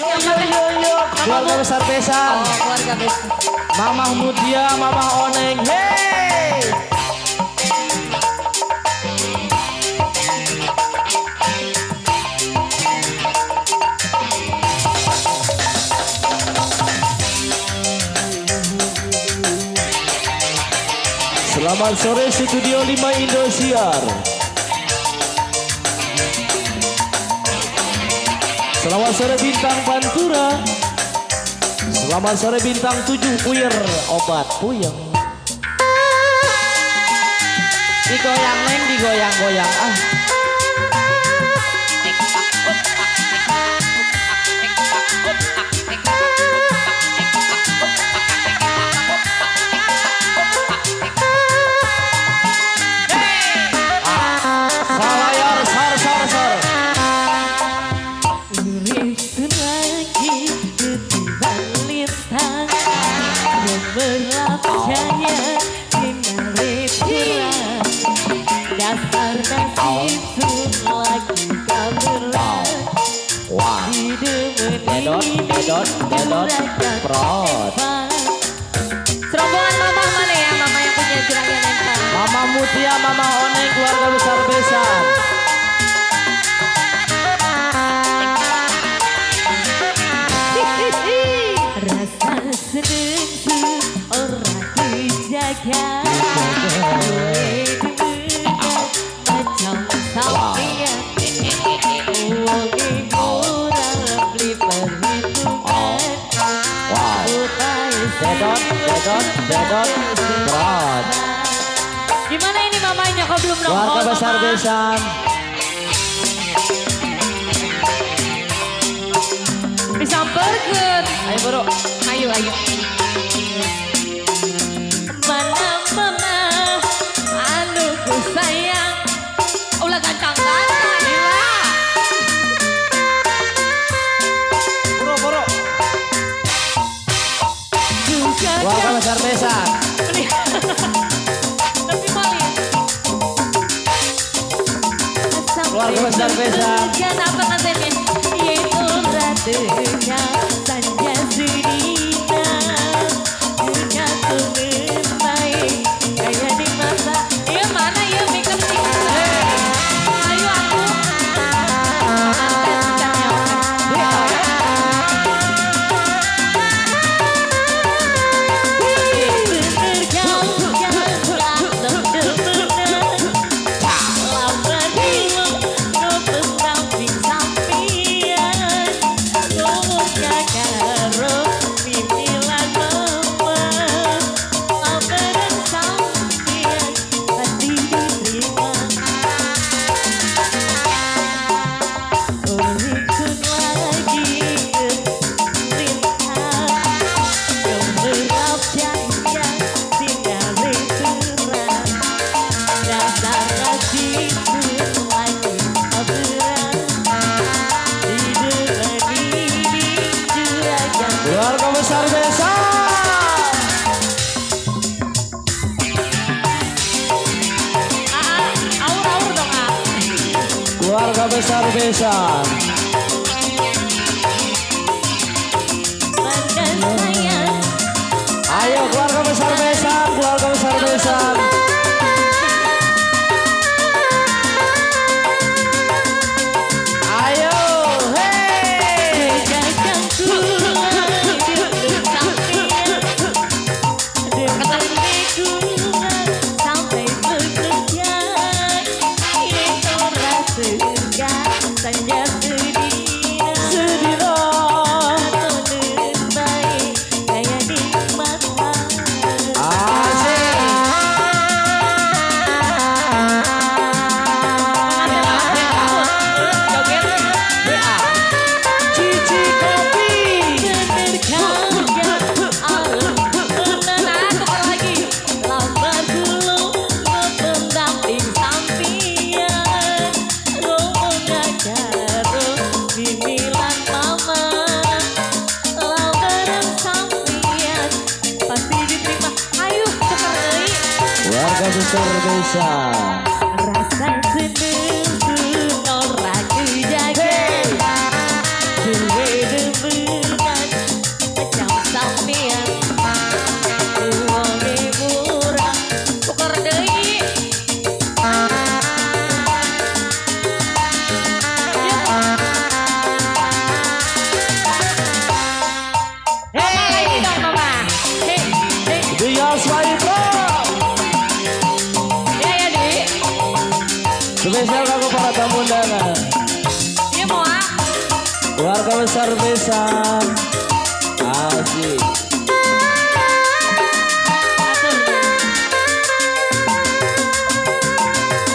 Yo Siapa teh? Yo yo. Keluarga besar Besan. Oh, keluarga besar. Mamah Mutia, Mamah Oneng. Hey. Selamat sore Studio 5 Indosiar. Selamat sore Bintang Pantura. Selamat sore Bintang 7 Puyer obat puyeng. Digoyang neng, digoyang-goyang ah. Salayar sar sar sar. Urip lagi ketiban lintang, gemerlap jaya sinare terang. Dasar nasib sun lagi kamerang. Wah. Dedot, dedot, dedot, prot. Serombongan mama mana ya? Mama yang punya juragan nempel. Mama Mutia, Mama Oneng, keluarga besar Besan. Rasa seneng sun ora dijaga. Duwe demenan macam sampeyan. Wonge ora beli perhitungan. Wow. Dedot, dedot, dedot, prot. Gimana ini mamanya kok belum nongol, Keluarga besar Mama? Besan. Disamperkeun. Ayo bro. Ayo, ayo. Mana mama anu ku sayang. Ulah gancang-gancang, gila. Bro, bro. Juga Keluarga besar Besan. Lebih maling. Keluarga besar Besan. Kenapa nanti nih? Yaitu ratunya sanja sedina. Dengan baik kayak di mata. Iya mana ya make up sih? Ayo aku. Mantan cicaknya. Bener kau jangan demenan. Lamar dulu no pendamping sampian. Ngomongnya karo mimilan mama. Lamaran sampian pasti diterima. Uripun lagi lintang, gemerlap jaya sinare terang. Dasar nasib lagi berang. Di depan ini juragan. Keluarga besar Besan. Ah, aur aur dong ah. Keluarga besar Besan. Mana sayang. Ayo keluarga besar Besan, keluarga besar Besan. Ayo, hey. Gagangku lagi sampian. Demeniku sampai bekerja. Itu rasa sanja sedina. Sedina. Atau baik kayak di mata. Asik. Joget. BA. Cici Kopi. Bener kau Nah, tukar lagi. Lamar dulu pendamping sampian. Ngomong karo mimilan mama. Lamaran sampian pasti diterima. Ayo tukar deui. Keluarga besar Besan. Rasa seneng ora kejaga. Hey. Duwe demen. Bayar besan. Asik. Atur.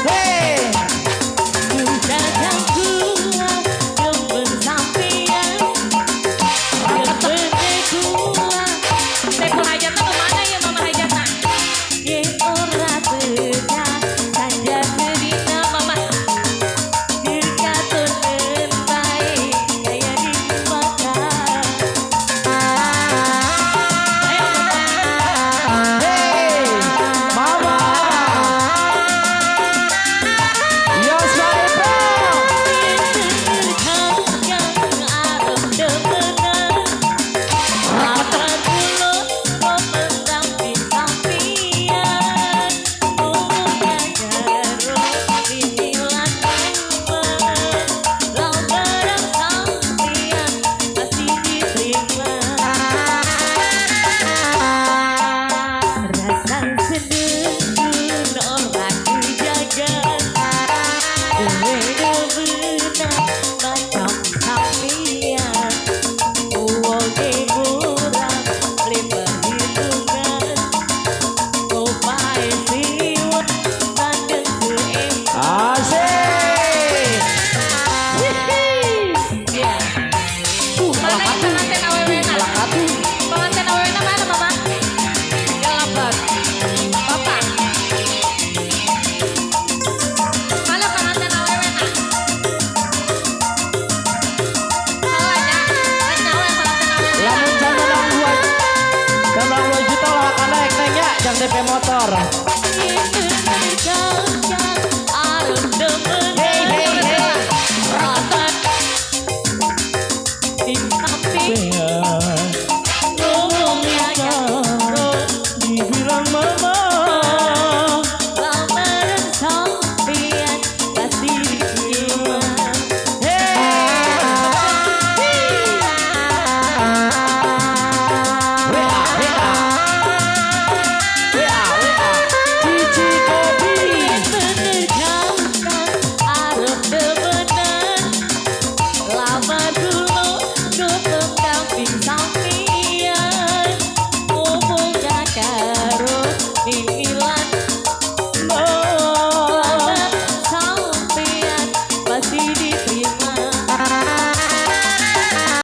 Hey. Dagang kula demen sampeyan. Demene kula. Saiful Hajatna kemana ya, Mama Hajatna? Yen ora teka sanjang sedina. Mama. Dikatonen bae kaya dimakan. Ayo, Mama. Hey, Mama. Yos Marepa. Kang arep demenan. Apa kula pendamping sampeyan. Ngomong karo Rini lan Mama. Lambaran sampeyan pasti diterima. Rasa seneng ora kejagan. Kowe demenan macam sampeyan. Wonge ora beli perhitungan. Kopae siwet mandeng seem. Asik. Ya. Mana yang pengantin awewena? Atuh. Pengantin awewena mana, Mama? Ya lapar. Bapak. Mana pengantin awewena? Salah ya. Rek nyawa yang pengantin awewena. Lamun can menang 2, can menang 2 juta lah akan naik neng ya, jang DP motor. Kang arep demenan. Hey, hey, hey. Rasa.